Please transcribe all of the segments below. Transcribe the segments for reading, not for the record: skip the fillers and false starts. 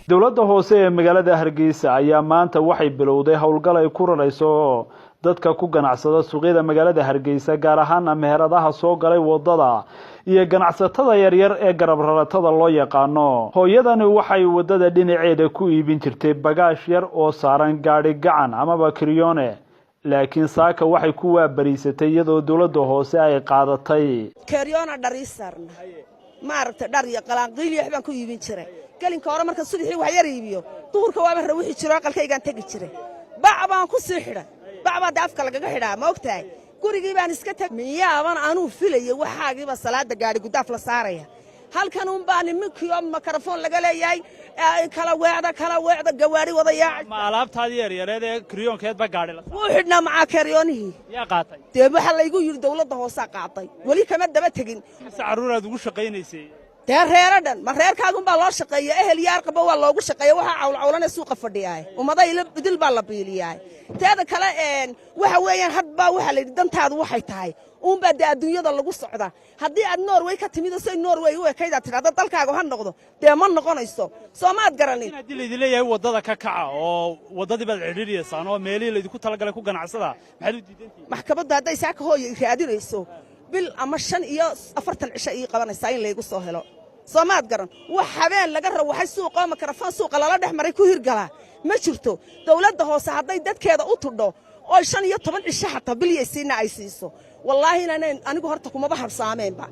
Dowladda hoose ee magaalada Hargeysa ayaa maanta waxay bilowday howlgal ay ku rarayso dadka ku ganacsada suuqyada magaalada Hargeysa, gaar ahaana meheradaha soo galay wadada iyo ganacsatada yaryar ee garab raratada loo yaqaano. Hooyadani waxay wadada dhinaceeda ku iibin jirtay bagaash yar oo saaran gaadhi gacan amaba kiryoone, laakiin saaka waxay ku waabariisatay iyadoo dowladda hoose ay qaadatay. Keeryoona dhar ii saarna, maaragtay, dhar iyo qalaanqiil iyo waxbaan ku iibin jiray. Gelinka hore marka subaxii wax yar iibiyo, duhurka waaba rawixi jiro, aqalkaygaan tegi jiray. Bac baan ku sii xidhay, bac baa dee afka lagaga xidhaa, ma og tahay? Gurigii baan iska teg. Miyaaban anuu filayay waxaagiiba salaada gaadhi gudaaf la saaraya? Halkan uunbaa nimankii oo makarafoon laga leeyahay, kala weecda, kala weecda, gawaadhi wada yaaca. Ma alaabtaadii yaryareed ee kiryoonkeed ba gaadhi la Wuu xidhnaa macaa keeryoonihii. Yaa qaatay? Dee waxaa laygu yidhi dawladda hoosaa qaatay, weli kama daba tegin. Mise carruuraad ugu shaqaynaysay? Dee reero dhan ma reerkaagunbaa loo shaqeeya? Ehel iyo arqaba waa loogu shaqeeya. Waxaa cawlcawlane suuqa fadhiyaay ummada idil baa la biiliyaay. Teeda kale, waxa weeyaan, hadbaa waxaa la yidhi dantaadu waxay tahay uunbaa dee adduunyada lagu socdaa. Haddii aad Norway ka timid oo say Norway u ekaydaad tidhahdo dalkaaga ha noqdo, dee ma noqonayso, soo maad garanin? In haddii laydin leeyahay waddada ka kaca oo waddadii baad cidhiidhiyaysaan oo meelihii laydinku talagalay ku ganacsada, maxaad u diidantihiin? Maxkamaddu hadday saaka hooya i raadinayso, bil ama 45 cisho ii qabanaysaa in laygu soo helo, soo maad garan? Wax habeen laga rawaxay suuqa oo makarafoon suuqa lala dhex maray ku hirgalaa ma jirto. Dawladda hoose hadday dadkeeda u tudho oo 15 cisho xataa bilyaysiina ay siiso, wallaahi inaanan anigu horta kumaba habsaameenba.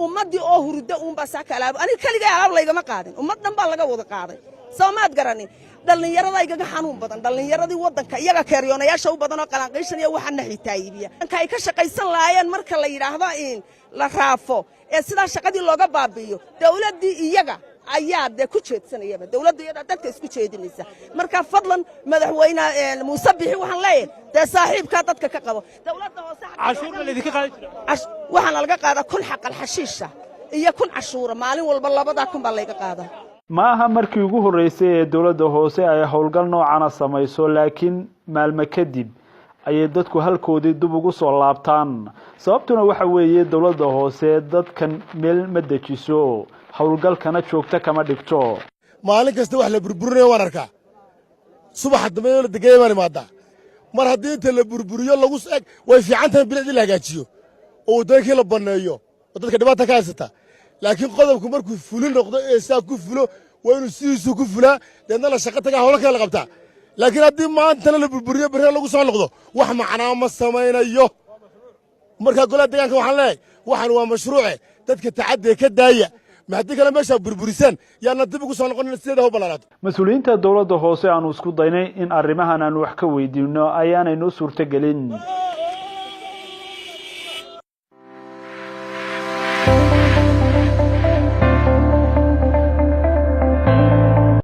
Ummaddii oo huruddo uunbaa saaka alaab. Aniga keligay alaab laygama qaadin, ummad dhan baa laga wada qaaday, soo maad garanin? Dhallinyarada igaga xanuun badan, dhallinyaradii waddanka iyaga keeryoonayaasha u badan oo qalaanqiishan iyo waxaana xitaa iibiya. Ka ay ka shaqaysan lahaayeen marka la yidhaahdo in la raafo ee sidaa shaqadii looga baabi'iyo, dawladdii iyaga ayaa dee ku jeedsanayaba. Dawladdu iyadaa dadka isku jeedinaysa. Marka fadlan, Madaxweyne Muuse Bixi waxaan leeyahay, dee saaxiibkaa dadka ka qabo dawladda hoose. Cashuur ma laydinka qaadi jira? Waxaana laga qaadaa 1000 xaqal xashiisha iyo 1000 cashuura maalin walba. 2000 baa layga qaadaa. Ma aha markii ugu horreysay ee dowladda hoose ay howlgal noocana samayso, laakiin maalmo kadib ayay dadku halkoodii dib ugu soo laabtaan. Sababtuna waxa weeye, dowladda hoose dadkan meel ma dejiso, howlgalkana joogto kama dhigto. Maalin kasta wax la burburinayo waan arkaa. Subaxa dambe la degaya baan imaadaa. Mar haddii inta la burburiyo lagu eg, way fiican tahay bilicdii la hagaajiyo oo waddooyinkii la banneeyo oo dadka dhibaata ka haysata, laakiin qodobku markuu fulin noqdo ee saa ku fulo, waa inuu sidiisuu ku fulaa, deedna la shaqo tagaa, howlo kale la qabtaa. Laakiin haddii maantana la burburiyo, berrina lagu soo noqdo, wax macnaa ma samaynayo. Markaa golaha deegaanka waxaan leeyahay, waxaan waa mashruuce, dadka tacaddiga ka daaya. Ma haddii kale meeshaa burburisaan yaana dib ugu soo noqonin, sideeda ha u ballaaraato. Mas-uuliyiinta dowladda hoose aanu isku daynay in arrimahan aanu wax ka weydiino ayaanay noo suurtogelin.